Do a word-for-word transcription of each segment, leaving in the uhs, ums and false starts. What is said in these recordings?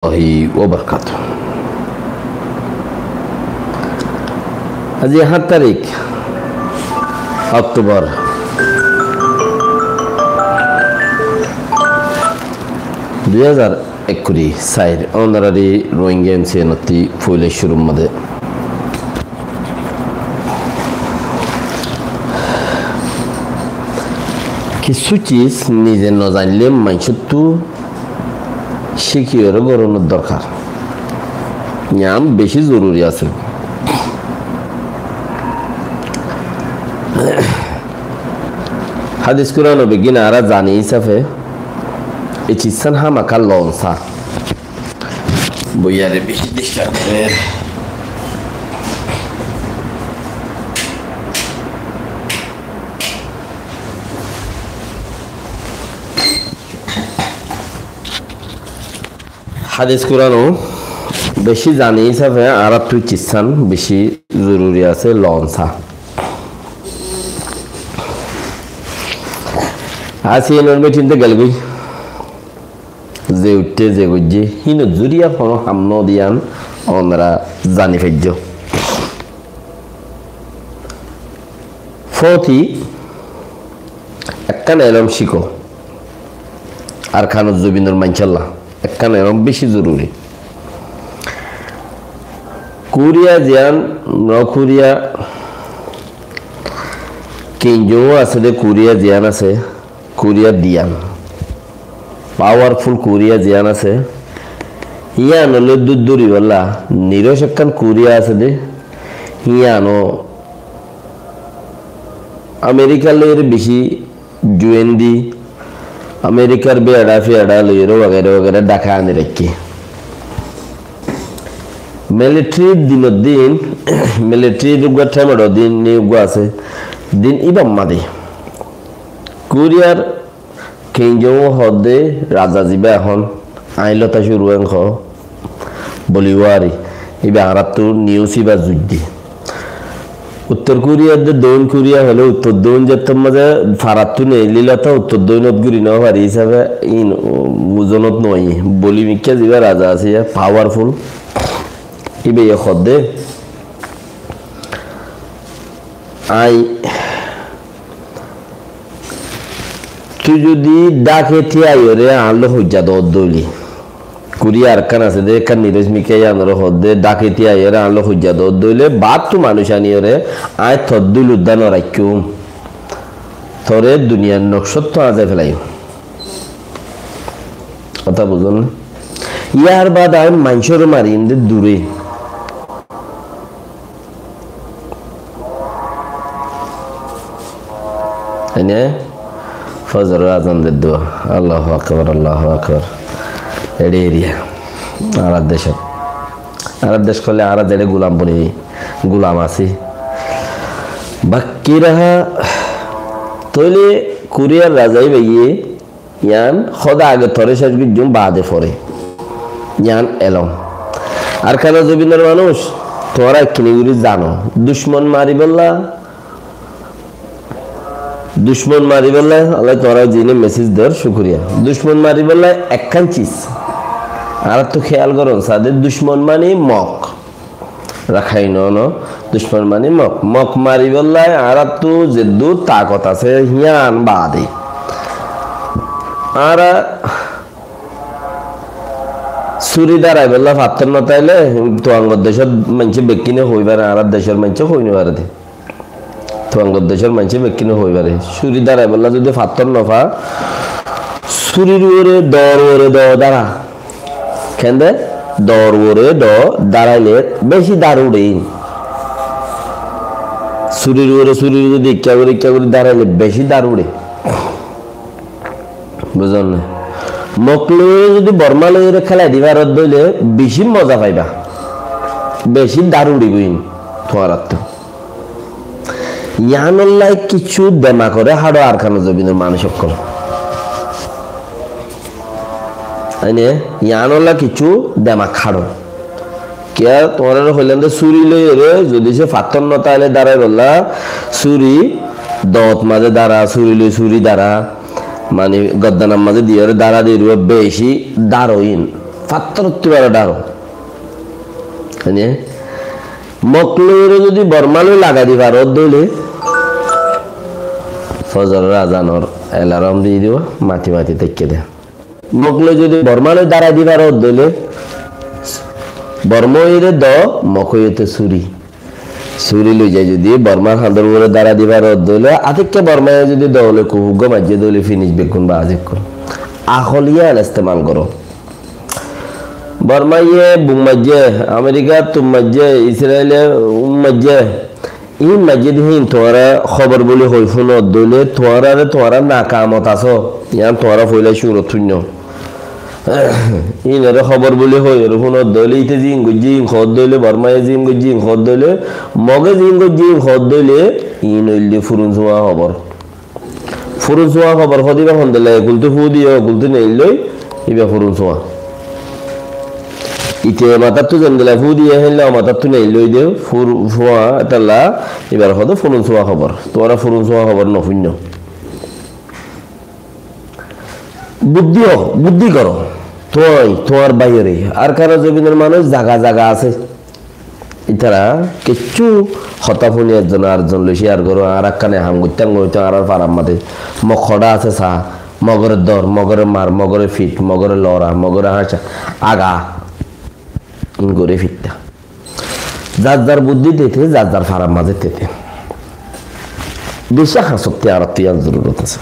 warahmatullahi wabarakatuh. Aijja háñt tarík Oktobor dui házar ekkuri sair, ónorari Rohingya M C N ottú foila cúrur mazé kissú cis nize no zainlé maincóttu cíkiyóre gorónor dorkar. Yián beci zoruri asé. Hádis Kuran beggín añára zani hísafe e cissán hámaka lon sa. Boiyaré beci disturb gorer. Hádis Kuran beci zani hísafe añárattu cissán beci zoruri asé, lon sa. Aijja inor meeting de gelgói. Ze uiththé, ze goijjé, hínor zoriya honó ham no de yián ónora zani faijjó. Fóti ekkán elóm cíko. Arkanor zobinor maincólla ekkán elóm beci zoruri. Kuriya ziyán, no Kuriya, Kim Jong Un asé de Kuriya ziyán asé, Kuriya diyán. Powerful Kuriya ziyán asé, yían loi dúr dúri bolla, niroc ekkán Kuriya asé de, yían ó Amerikar loi beci juén di, Amerikar beça feça loi wagera wagera dhaka ani raikké. Military dinor din, military uggwá thémero din ni uggwá asé, din íba made. Kuriyar Kim Jong Un hoó de raza ziba ehón, añí lota cúru en hoó, boli wari, íba añárattu news íba zuidde. Uttor Kuriya de Doin Kuriya hoile uttor doin zettór mazé farattú neilé lota uttor doinot guri no fari hísafe in, uh, buzonot no aiyé. Boli mikká ziba raza asé, powerful. Íba ye hoó de, añí Tui zodi dhaketi aiyóre añár loi hoijja doódde óile, Kuriya Arkán asé de, ekkán niroc mikká yíanoré hoódde, dhaketi aiyóre añár loi hoijja doódde óile, baáttu manúic aníyoré aññí tor dúil uddá no raikkúm. Toré duniyar noksóttu aññí zai félaiyum. Hotá buzón né? Yárbaade aññí maincóre marim de duré. Ene fozoror azan der dua. Allahu akbar, Allahu akbar. Eçé eriya. Añárar decót. Añárar dec hoilé añára zeçé gulam boni, gulam así. Bakkira, tóile Kuriyar raza íbaye, yián hoda age toré céc goijjum, baade fore. Yián elóm. Arkanor zobinor manúic, tuáñra ekkiní gorí zano. Ducmon maribólla, ducmon maribólla, Allah tuáñra zine mesej der, cúkuriya. Ducmon maribólla ekkán cis. Añárattu kéyal goron, sade ducmon mani Mok. Rakhain óno, ducmon mani Mok. Mok maribólla añárattu zeddúr takot asé, yián baade. Añára súri daraibólla fattór no táile, tuáñgor decór maincé bekkíne hoi fare, añárar decór maincé hoi no fare de. Tuáñgor decór maincé bekkíne hoi fare. Súri daraibólla zodi fattór no fa, súrir uore, door uore doo dara. Kende? Door uore doo daraile beci dar uçe. Súrir uore súrir zodi ikká gorí, ikká gorí daraile beci dar uçe. Buzón né? Mok loiyóre zodi Borma loiyóre kélai di farodde óile beci moza faiba. Beci dar uçibó iín tuáñrattu. Yiánolla kissú demakore háço Arkanor zobinor manúic ókkol. Aine, yiánolla kissú demak háço. Kiyá tuáñrare hoilám de súri loiyóre, zodi se fattór no táile daraibólla, súri doot mazé dara, súri loi súri dara, mani gordonar mazé diyóre dara de uore beci dar óiyin. Fattórottú baro dháro. Mane, Mok loiyóre zodi Bormá loi lagai di faro dóile, fozoror azanor elarom di diba, mati mati táikke de. Mok loi zodi Bormá loi dárai di faro dóile, Bormá óiyore do, Mok óiyore suri. Suri loi zai zodi Bormár hañdor uore dárai di faro dóile, atikka Bormáye zodi do loi kufuggó maijje dóile finish bekkún ba azikkún. Akol yián estemal goro. Bormáye bum maijje, Amerikar tum maijje, Israile um maijje, ín maijje de hín tuáñra hóbor buli hoi fúnot dóile, tuáñrare tuáñra nakamot asó, yián tuáñra foila cúrot fúinno. Ínore hóbor buli hoi ore fúnot dóile, íte zín goijje ín hoót dóile, Bormáye zín goijje ín hoót dóile, Moge zín goijje ín hoót dóile, ín óilde furun súa hóbor. Furun súa hóbor hoó de íba hondilla, ekultú fú diye, ekultú neillói, íba furun súa. Íte matáttu zendilla fú diye, héndilla matáttu neillói de, fur-, fúa, étalla, íbar hoó de furun súa hóbor. Tuáñra furun súa hóbor nofúinno. Buddí hoó, buddí goró. Tuáñi, tuáñr báiyore. Arkanor zobinor manúic zaga zaga asé. Ítara kiccú hotá fúni ezzon arezzon loi cíyar goró, añára ekkán ham goittám goitó, añárar farar mazé Mok hoçé asé sa, Mogore dór, Mogore mar, Mogore fit, Mogore lora, Mogore háñca, aga, ín goré fitta. Zar zar buddí tete, zar zar farar mazé tete. Beci hañsotti añárattú yián zorurot asé.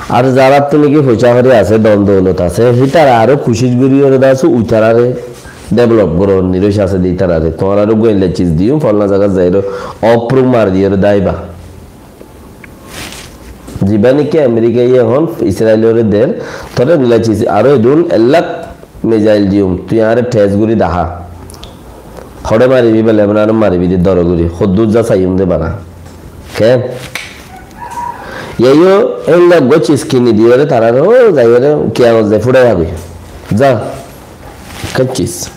Ar zarattú niki foicá kori asé, don doulot asé, hítara aró kucíc gorí yóre de asé, uitarare develop goron, niroc asé de ítarare. Tuáñrare uggwá endilla ciz diyum, folna zagat zaiyóre, opruk mari diyóre de aiba. Zibá niki Amerikaye ehón Israilore der, tore endilla ciz aró edún ek lak mizail diyum, tui añáre test gorí dahá. Hoçé maribi, bele Lebanon maribi de dóro gorí, hoddúr za saiyum de bana. Ke? Yaiyo, endilla uggwá ciz kini diyóre, tarare, ó, zaiyóre, kiyamot zai fúrai hábi. Za. Ekkán ciz.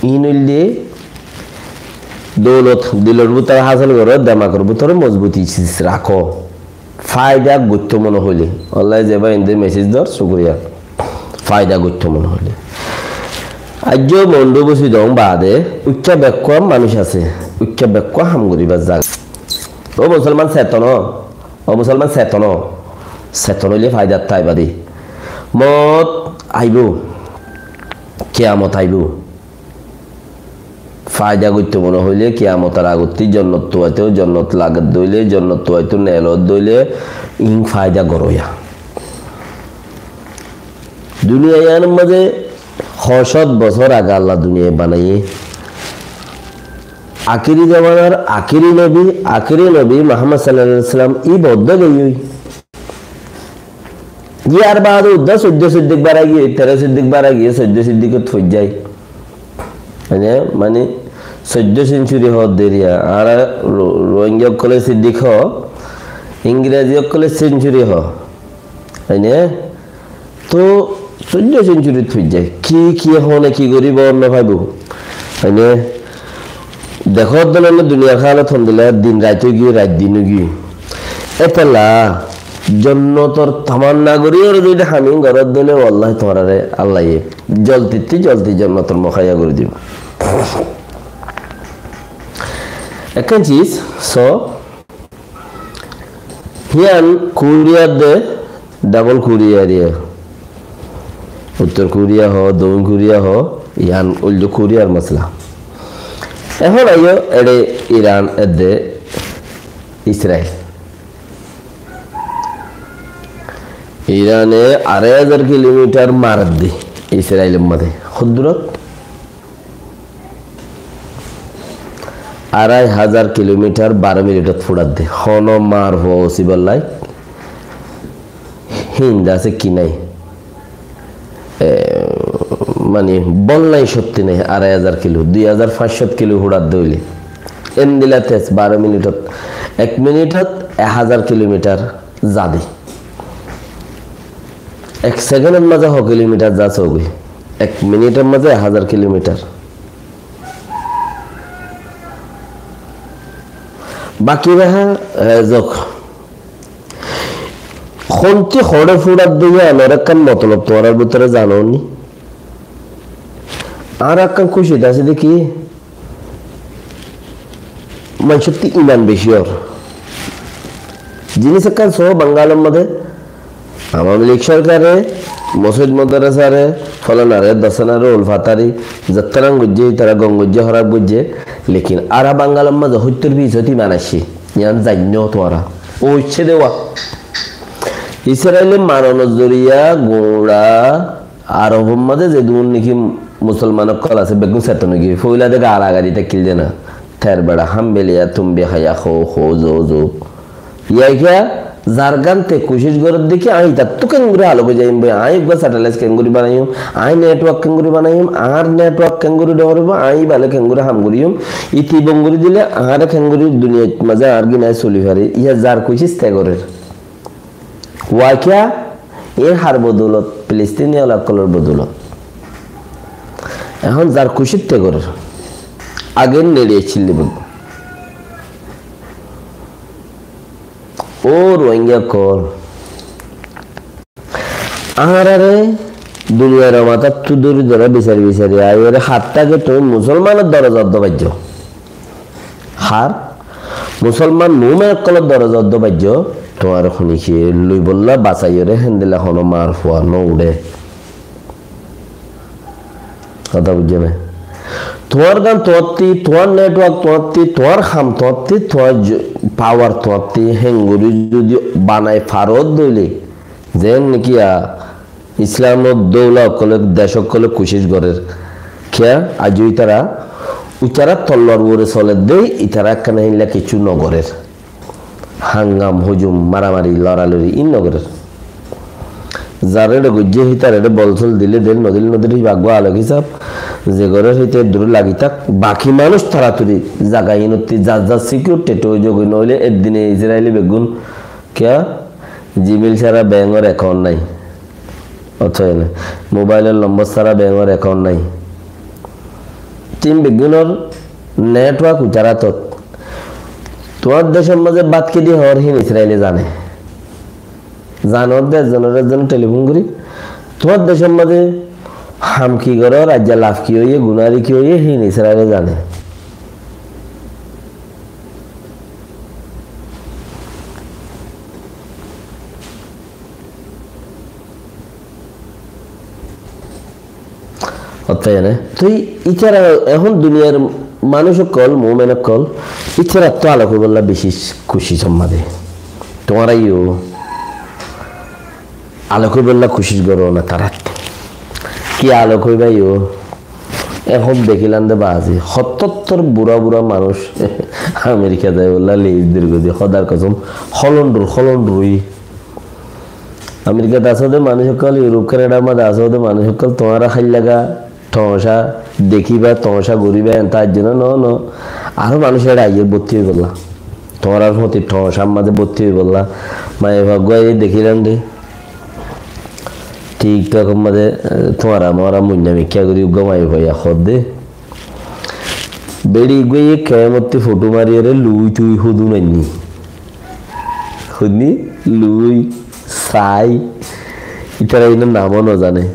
Ín óilde doulot dilor bútore hásil goró, demakor bútore mozbuti ciz rakó. Faida goittó mone hoilé. Wallahi zeba inde message dor, cukuriya. Faida goittó mone hoilé. Aijjó Mondu bosi dong bade, uikká bekkúa manúic asé, uikká bekkúa ham goribar zaga. Ó musolman seton ó, ó musolman seton ó, seton óile faida táiba de. Mot aibó, kiyamot aibó. Faida goittó mone hoilé, kiyamotor agottí jonnot tuaitó, jonnot laget dóile, jonnot tuaitó, nelot dóile, ín faida goroya. Duniya iyanor mazé hoó cót bosór age Allah duniya banaiyé. Akéri zomanar akéri nobi, akéri nobi Muhammad sallallahu alaihi wasallam, í bodda giyói. Yar baade udda soiddó siddik bara giyé, teró siddik bara giyé, soiddó siddikot foijjai. Mane, mane, soiddó century hoó deriya. Añára Ro-, Rohingya ókkole siddik hoó, Ingrezi ókkole century hoó. Mane, to soiddó century foijjai. Ki, ki hone ki goribo, no faibo. Mane, Dekó, dóle duniyar hálot hondilla, din rait ói giyé, rait din ói giyé. Étella jonnotor tamanna gorí, ar zodi ham ín goró dóle, wallahi tuáñrare Allaye joldittú joldi jonnotor muhaiya gorí dibo. Ekkán ciz, so, Híyan Korea de, double Korea de. Uttor Korea hoó, Dokkin Korea hoó, híyan óilde Korear masala. Ehón aiyó ere Iran edde Israel. Irane arai házar kilomitar mar de Israelor mazé. Hoddurot? Arai házar kilomitar baró minitot fuçat de. Hono mar fosibol nai. Hín de asé ki nai? E, mani, bol nai, cókti nai. Arai házar kilo, dui házar fañs cót kilo fuçat de óile. Endilla tez baró minitot. Ek minitot ek házar kilomitar za de. Ek sekendor mazé ho kilomitar za sógoi? Ek minitor mazé ek házar kilomitar. Baki raha, e, zok. Honti hoçé fúçar de yíanor ekkán motolob tuáñrar bútore zano ni? Añára ekkán kúcit así de ki, maincótti iman beci ór. Zinis ekkán soó Bangalor modé Awami Lig sorkare mosóit modarasare folanare dosanare ulfatari zettánan goijjé, ítara gom goijjé, hóraf goijjé, lekin añára Bangalor modé hoittór fisót iman aiccé, yián zainnó tuáñra. Óicce de wá. Israile maronor zoriya gura Arob or modé zedún niki musolman ókkol asé, beggún seton ói giyé. Foila de galagari tákkil de na. Ter bera ham beliya, tum bi haya, ho, ho, zo, zo. Yá kiya, zargán te kucíc gorér de ki, añí itattú kengori halok ói zaiyum boi, añí uggwá satellite kengori banaiyum, añí network kengori banaiyum, añár network kengori dóribo, añí ibale kengori ham goriyum, iti bon gori dile añáre kengori duniyait mazé añár gín añí soli fari, yá zar kucíc te gorér. Wá kiya, e har bodolot, Filistiniya ókkolor bodolot. Ehón zar kucíc te gorér. Age neçe accíl de boi. Ó Rohingya ókkol, añárare duniyar matáttú dóri dóri bisari bisari aiyóre hattá ki tuñí musolmanor doroza uddó baijjó. Har musolman mumin ókkolor doroza uddó baijjó, tuáñre honikiye loibolla basaiyóre héndilla hono mar fua no uçé. Hotá buijjó né? Tuáñr gán tuáñtti, tuáñr network tuáñtti, tuáñr ham tuáñtti, tuáñr j-, power tuáñtti, héngori zodi banai farot dóile, zen niki a Islamor doula ókkole, dec ókkole kucíc gorér. Kiyá? Aijjó ítara, ítara tolwar uore soler de, ítara ekkán héndilla kessú no gorér. Hangam, hujum, maramari, loralori, ín no gorér. Zar eçe goijjé, hítare eçe bol sol dile del, no dile no del, híba uggwá alok hísab. Ze gorér híte dure lagi tak, baki manúic toratori zaga ínotti zar zar security tete ói zagói, noóile ek dine Israile beggún kiyá? Gmail sára benkor account nái. Ótoi né? Mobailor lombor sára benkor account nái. Tin beggúnor network ítara átot. Tuáñr decor mazé bát ki di hoór hín Israile zane. Zanor de ekzonor ekzone telefon gorí. Tuáñr decor mazé ham ki gorór, aijja laf ki óiye, gunari ki óiye, hín Israile zane. Ótoi né? Toi ítara ehón duniyar manúic ókkol, mumin ókkol, ítarattú alok óibolla beci kucíc omma de. Tuáñra yó alok óibolla kucíc goró na tarattú. Ki alok óiba yó? Ehón dekílam de bazi, hottottor bura bura manúic Amerika zaibolla list dir goi de, hódar kosom, holondur, holondur ói. Amerikat asó de manúic ókkol, Europe, Canada mazé asó de manúic ókkol, tuáñra háillaga tomacá dekíba, tomacá goríba, enta aijjó na, no, no. Aró manúic eçe aiyér botti óibolla. Tuáñrar foti tomacár mazé botti óibolla. Maiyafuwa uggwá dekílam de. TikTok or mazé, eh, tuáñra muára muinna mikká gorí uggwá maiyafuwa yá hoór de. Beçi uggwá yé kemotti foto mariyóre lui tui hodún ainní. Hodún lui, sai, ítara inor namó no zane.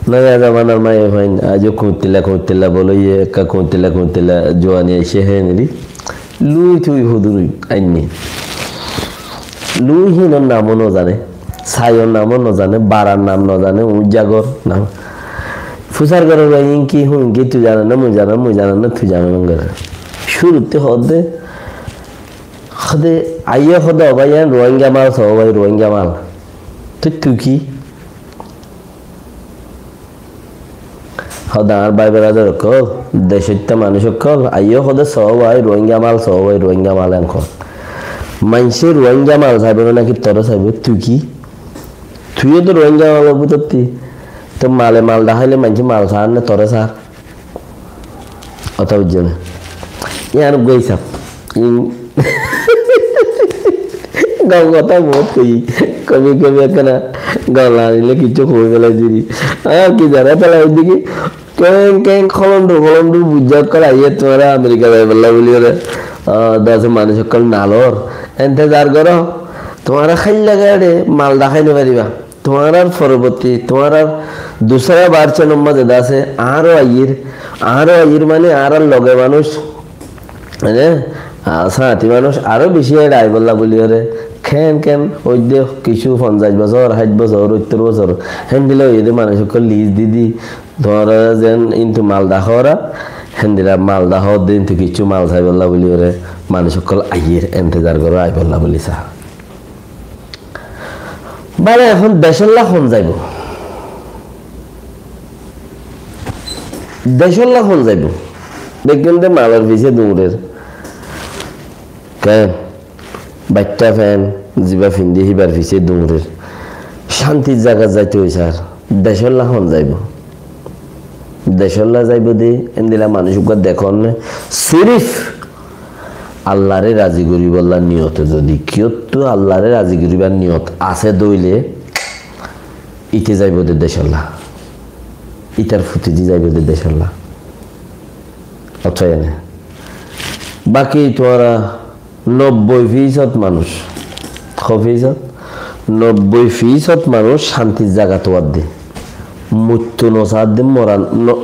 Noya zamanar maiyafuain, aijjó kuñtilla kuñtilla bol óiye, ekka kuñtilla kuñtilla juwani aiccé héneri. Lui tui hodún ainní. Lui hínor namó no zane. Saiyor namó no zane, barar nam no zane, uñjagor nam. Fusar gorer bái, inki, huinki, tui zano na, mui zano, mui zano na, tui zano na, gorer. Cúrutte hoódde, hoódde, aiyé hoódde, "O bái, yián Ruáingga mal, soó bái, Ruáingga mal." Tui, tui ki? Hoódde, añár bái beradar ókkol, decóitta manúic ókkol, aiyé hoódde, "Soó bái, Ruáingga mal, soó bái, Ruáingga mal," en hoó. Maincé Ruáingga mal saibo na náki toré saibo, tui ki? Tuiyó to Ruáingga malor bútotti. Toi male mal deháile maincé mal saár né toré saár? Hotá buijjó né? Yián uggwá hísab. In gom hotá bout hoiyí. Kobi kobi ekkána gom lagile kiccú hoi félai diri. Ar ki zane félai diki. Keng keng holondur holondur bujja ókkol aiyé tuáñra Amerika zaibolla buliyóre. Ah, dase manúic ókkol nalor. Entezar goró. Tuáñra háilla gáçe mal dahái no faribá. Tuáñrar foroborti, tuáñrar dusára barcenor mazé de asé, añáro aiyír, añáro aiyír mane añárar loge manúic, mane, a, sáñti manúic aró beci eçe aibólla buli óre, ken ken, óide kissú fonzaic bosór, háit bosór, óittor bosór, héndilla óiye de manúic ókkol lis di di, tuáñra zen intu mal dahóra, héndilla mal dahór de intu kissú mal saibólla buli óre, manúic ókkol aiyír, entezar goró aibólla buli sa. Bála, ehón decólla hon zaibó? Decólla hon zaibó? Beggúne de malor fisé duñrer. Ken? Baittá fen, ziba findí híbar fisé duñrer. Cántir zagat zaito óiye sar. Decólla hon zaibó? Decólla zaibó de, endilla manúic uggúa dekón né. Sirif Allaré razi goríbolla niyote zodi kiyóttu Allaré razi goríbar niyot asé dóile, íte zaibó de decólla. Ítar fútidi zaibó de decólla. Ótfa ene. Baki tuáñra nobboi fisót manúic, hó fisót? Nobboi fisót manúic cántir zagat uar de. Muittu no saádde moran, no,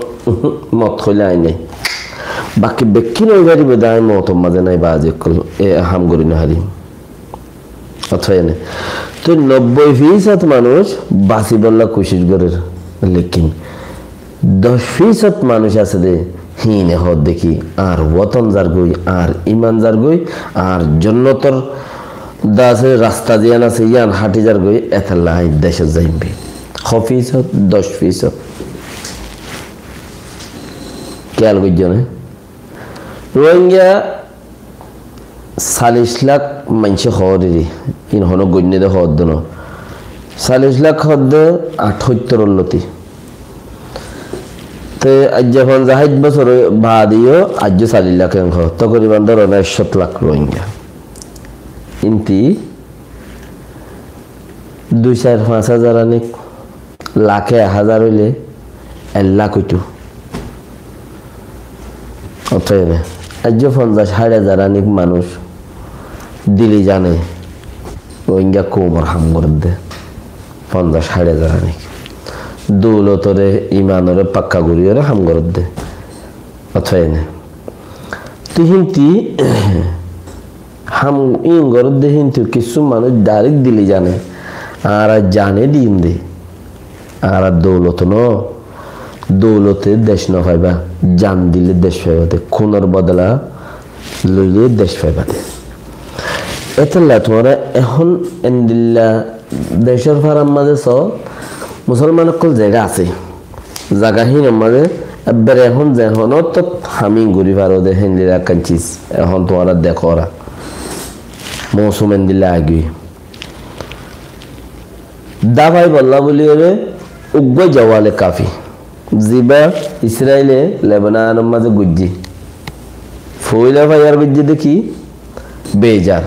mot hoile aññí nái. Baki bekkín ói faribó de aññí motor mazé nái, bazi ókkol e ham gorí no farim. Ótfa ene. Toi nobboi fisót manúic basibolla kucíc gorér. Lekin doc fisót manúic asé de, híine hoódde ki, añár woton zargói, añár iman zargói, añár jonnotor de asé rasta ziyán asé, yían háthi zargói, etolla aññí decót zaiyum bi. Hó fisót? Doc fisót. Kéyal goijjó né? Rohingya salic lak maincé hoór eri, in hono goinné de hoódde no. Salic lak hoódde athóittor loti. Te aijja fonzaic háit bosór baade yó aijjó salic lak en hoó. Tokoriban dóro na ek cót lak Rohingya. Inti dui sair fañs házar anik, lake ek házar óile ek lak óitou. Ótfa ene. Aijjó fonzaic háit házar anik manúic dili zane Rohingya koumor ham gorédde. Fonzaic háit házar anik. Doulotore, imanore pakka goríyore ham gorédde. Ótfa ene. Te hínti ham in gorédde híntu kissú manúic dairek dili zane. Añára zane diyum de. Añára doulot no. Doulote dec no faiba. Zan dile dec faiba de. Kúnor bodola loile dec faiba de. Etolla tuáñra ehón endilla decór farar mazé só, musolman ókkol zeçé asé, zaga hínor mazé ebbere ehón ze honó tót ham in gorí faro de héndilla ekkán cis. Ehón tuáñra dekóra. Mousum endilla aigiyói. Dá faibolla buli óre uggúa jawale kafi. Ziba Israile Lebanonor mazé goijjé. Foila faiyar goijjé de ki? Bejar.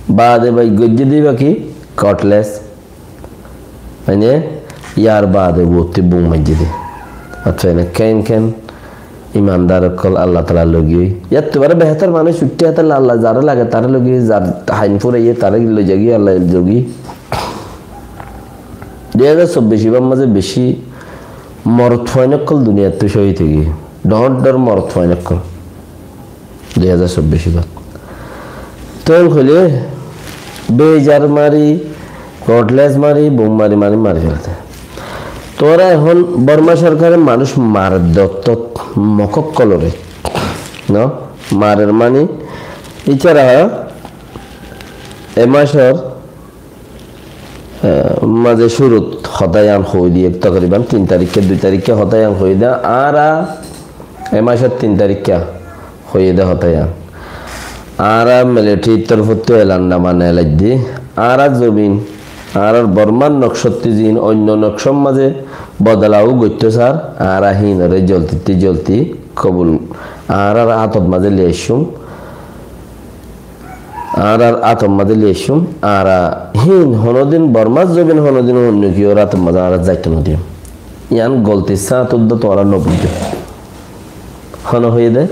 Baade bai goijjé de iba ki? Cutlass. Mane, yar baade uottí bum maijjé de. Ótfa ene ken ken imandar ókkol Allah Taalar logi ói. Yattu bare behétor manúic uiththé, hétolla Allah zare lage tare logi ói, zar hain furaiyé tare loi zagi Allah logi ói. Dui házar sobbic ibar mazé beci morot fuain ókkol duniyattú cóhid ói giyé. Dhoóñr dhoóñr morot fuain ókkol. Dui házar sobbic ibát. Toi hoilé bejar mari, cutlass mari, bum mari, mari, mari félade. Tuáñra ehón Borma sorkare manúic maredde ottót mok ókkolore. No? Marer mani, icara e macor Eh, mazé cúrut hotá yián hoói diyé, tokoriban tin tarikká, dui tarikká hotá yián hoói diyé, añára e macór tin tarikká hoói diyé hotá yián. Añára militarir torfóttu elan nama neelaidde, añárar zobin, añárar Bormar noksótti ziín oinno noksór mazé bodolau goittó sar, añára híinoré zoltittú zolti kobul, añárar átot mazé loi aiccúm. Añárar átot mazé loi aiccúm, añára híin honódin Bormar zobin honódin oinno kiyór átot mazé añára zaito nodiyum. Yián goltir sáñt uddá tuáñra nobuijjó. Hone hoiyé dé?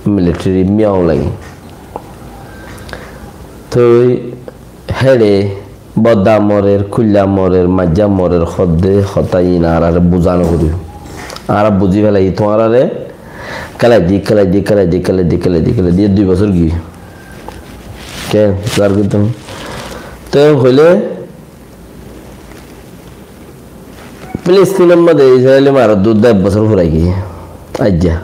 Militari Min Aung Hlaing. Toi héçe bodda morer, kúilla morer, maijja morer, hoódde hotá iín añáráre buzá no foribó. Añára buzí félaiyi, tuáñráre kélaidi, kélaidi, kélaidi, kélaidi, kélaidi, kélaidi, e dui bosór giyói. Ke, zar ki tuñí? Te hoilé, Filistinor mazé Israile maredde uddá ek bosór furai giyé. Aijja.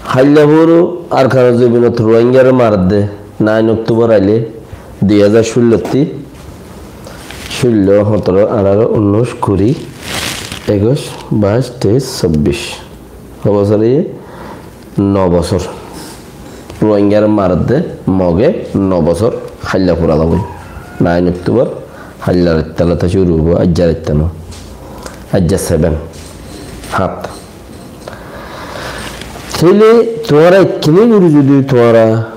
Hailla furu Arkanor zobinot Rohingyare maredde nine October aile dui házar cúllottí, cúllo, hóñtoro, añçáro, unnúic, kuri, ekuic, baic, teic, sobbic. Ho bosór iye? No bosór. Rohingyare maredde Moge no bosór, hailla fura zagói. Nine October, hailla raittá lóti cúru óibo, aijja raittá no. Aijja seven, hát. Tóile tuáñra ekkiní gorí zodi tuáñra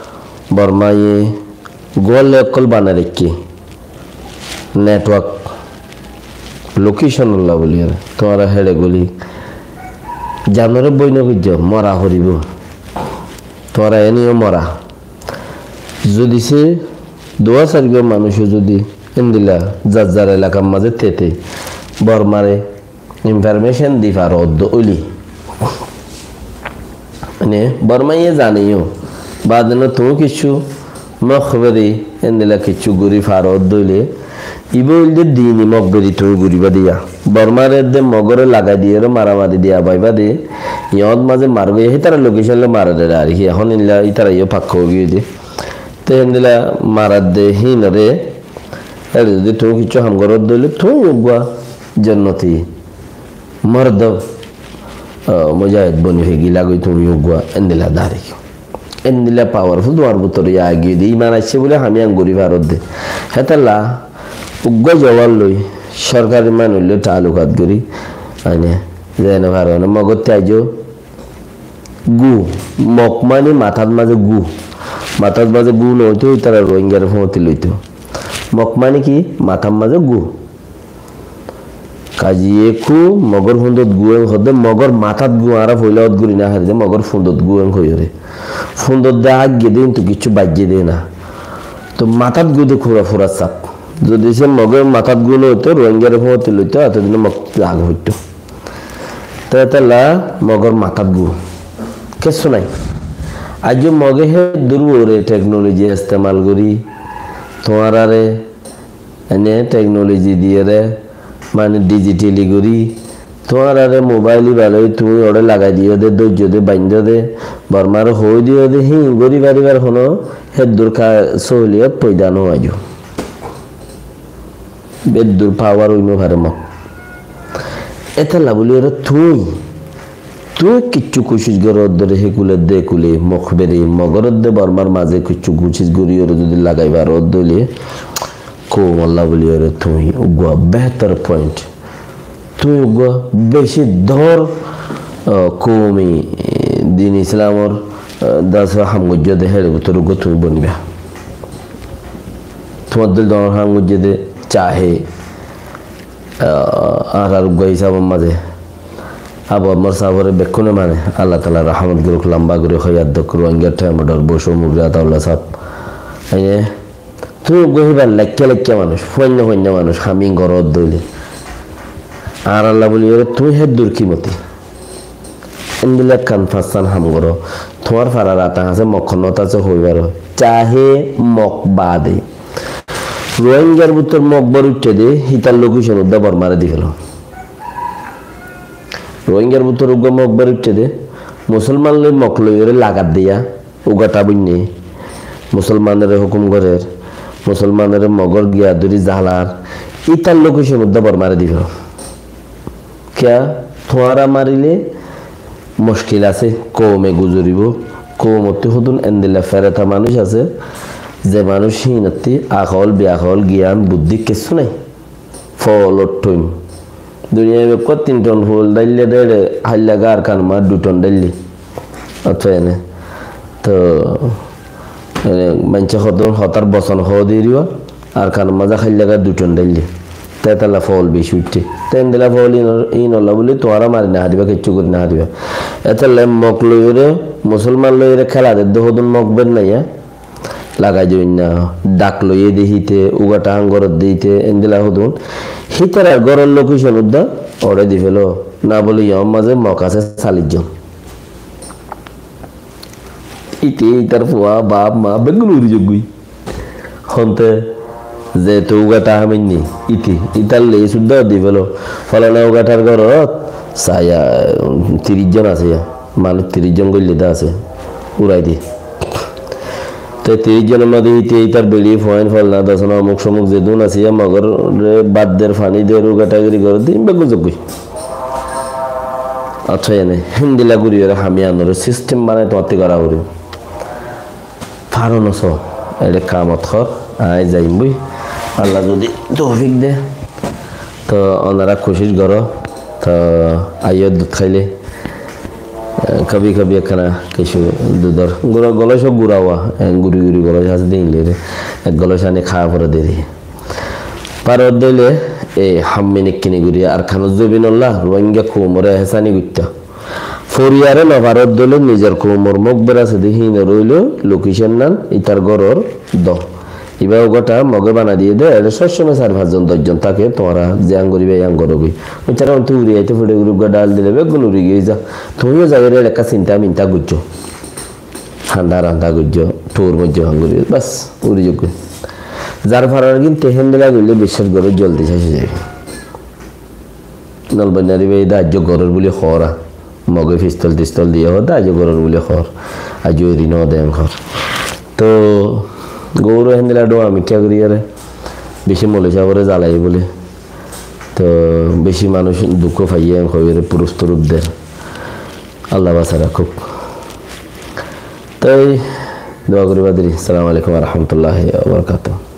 Bormaye gólli ókkol banai raikké, network, location olla buli, tuáñra héçe gólli. Janoré boi no goijjó, mora foribó. Tuáñra eniyo mora. Zodi se duwá sairgúa manúic zodi endilla zar zar elakar mazé tete Bormare information di faro óile, mane, Bormaye zane yó, bade no tuñí kessú mokberi endilla kessú gorí faro óile, ibá óilde dini mokberi tuñí goríba diya. Bormare edde Mogore lagai diyóre maramari diya baiba de, yót mazé margói, hítara location loi marer de ar ki, ehón illa ítara yó pakka ói giyé de. Te endilla marer de hínore, ar zodi tuñí kessú ham goró óile tuñí uggúa jonnoti mordo, ah, mujahid boni fegilagói tuñí uggúa endilla dari. Endilla powerful tuáñr bútore yá giyé de, iman aiccé buli ham yián gorí faro de. Hétolla uggúa zuban loi, sorkari manúic loi taalukat gorí, mane, zene faro, mane, Mogottú aijjó, gú, Mok mani matát mazé gú. Matát mazé gú no óito, ítara Rohingyare fúñti loito. Mok mani ki? Matát mazé gú. Kazi ekku Mogor fundot gú en hoódde, Mogor matát gú, añára foila ot gorí no fari de, Mogor fundot gú en hoiyóre. Fundot de aigge de, kintu kessú baijjé de na. To matát gú de kura fura saf. Zodi se Mogor matát gú no óito, Rohingyare fúñti loito, eto dine Mok age foitto. Te hétolla Mogor matát gú. Kessú nai. Aijjó Moge héddur bore technology estemal gorí, tuáñrare, ene technology diyére, mane digitally gorí, tuáñrare mobile iba loi tuñí ore lagai diyó de, dóijjo de, baindó de, Bormare hoi diyó de, híin gorí faribar hono héddur ka-, sohuliyot foida no aijjó. Beddur power ói no fare Mok. Étella buli ore tui, tui kiccu kucic goró dóre, hé kule de kule, Mok beri, Mogor de Bormar maze kiccu kucic gori ore zodi lagai faro dóile, koumolla buli ore tui uggua behtor point. Tui uggua beci dór, ah, koumi, eh, din Islamor, ah, dase ham gojjo de, hér bútore uggua tui boniba. Tuáñr dil dóñr ham goijjé de, cahe, ah, añárar uggúa hisabor mazé Abu Ammar sábore bekkúne mane, Allah taala rahamot goruk, lamba gori hoyat dok, Rohingya thaim odor, Boso Murri Ataullah sáb. Aine, tuñí uggúa híbar laikka laikka manúic, fuainna fuainna manúic, ham goródde óile. Añáralla buli ore tuñí héddur kimoti. Endilla ekkán fassán ham goró. Tuáñr farar ata asé, Mok honót asé hoi faro. Cahe Mok bade. Rohingyar bútor Mok bor uiththé de, hítar location uddá Bormare di felo. Rohingyar bútor uggúa Mok bor uiththé de, Musolman loi Mok loi ore lagat diya, uggúa tha boinne. Musolmanore hukum gorer, Musolmanore Mogor giya duri zalar, hítar location uddá Bormare di felo. Kiya? Tuáñra marile muckil asé, koume guzoribo, koumottú hodún endilla fereta manúic asé, ze manúic híinottú akol, beakol, giyan, buddí kessú nai. Foolor thon. Duniyai bekkúa tin thon fool dhaille de, háilla gar kanma du thon dhaille. Ato ene. To, ene, maincé hodún hotár boson hoó de eriba, ar kanor mazé háilla gar du thon dhaille. Te hétalla fool beci uiththé. Te endilla fool iín, iínolla buli tuáñra mari no fariba, kessú gori no fariba. Hétalla Mok loi ore, Musolman loi ore kéla dedde hodún Mok ber naiya. Lagai diyum na, dhak loiye de híte, ugathá hán goródde híte, endilla hodún. Hítarar góror location uddá, oré di félo. Na bóli yór mazé mok asé sallic zon. Íte ítar fua, baf, ma, beggún uri zoggói. Honté, zeto ugathá hámainné, íte, ítar list uddá di félo. Folana ugathár górot, saya, tiríc zon asé ya. Manúic tiríc zon goillé dé asé, urai di. Te tiríc zonor mazé íte ítar beçi fuain folna dosona omuk somuk zedún asé, mogoré bát der, faní der, ugathá giri goródde, beggún zoggói. Accá, ene héndilla gorí ore ham iyanor system banai tuáñtti gorá foribó. Faro no só, eçé kamot hor, añí zaiyum boi. Allah zodi toufik de, to onora kucíc goró, to aiyó dud háile, eh, kabi kabi ekkana kessú dudor gura, golóc gura wa, eh, guri guri golóc asé de inlere, ek golóc ani há fore deri. Faro de óile, e ham minikkini guri Arkanor zobinolla Rohingya koumore ehsani goittó. Foriyaré no faro de óile nizor koumor mokbera asé de híinor óile location nan ítar góror do. Ibá ugathá moge banai diyé de, eçé sob somoi sair fañs zon doc zon táke, tuáñra ziyán goríba yían gorógoi. Uiccára untú uri aite fore guri uggwá dhal dile beggún uri giyói za. Tuñíyo zaiyóre eçé ekká sinta minta goijjó. Handa randa goijjó, tour moijjó hán goijjó, bas, uri zoggói. Zar farar gín te héndilla goille biccác goró zoldi céc ói zaibo. Nolbainnar ibá de aijjó gorór buli hoór, moge fistol tistol diye hoór de aijjó gorór buli hoór, aijjó eri no de hoór. To gouró héndilla dhuwa mittha gorí ore beci moloi sábore zalaiyé buli. To beci manúic duk faiyé hoiyóre proof troof der. Allah basai rakók. Toi dua goríba deri. Assalamu alaikum wa rahmatullahi wa barakatuhu.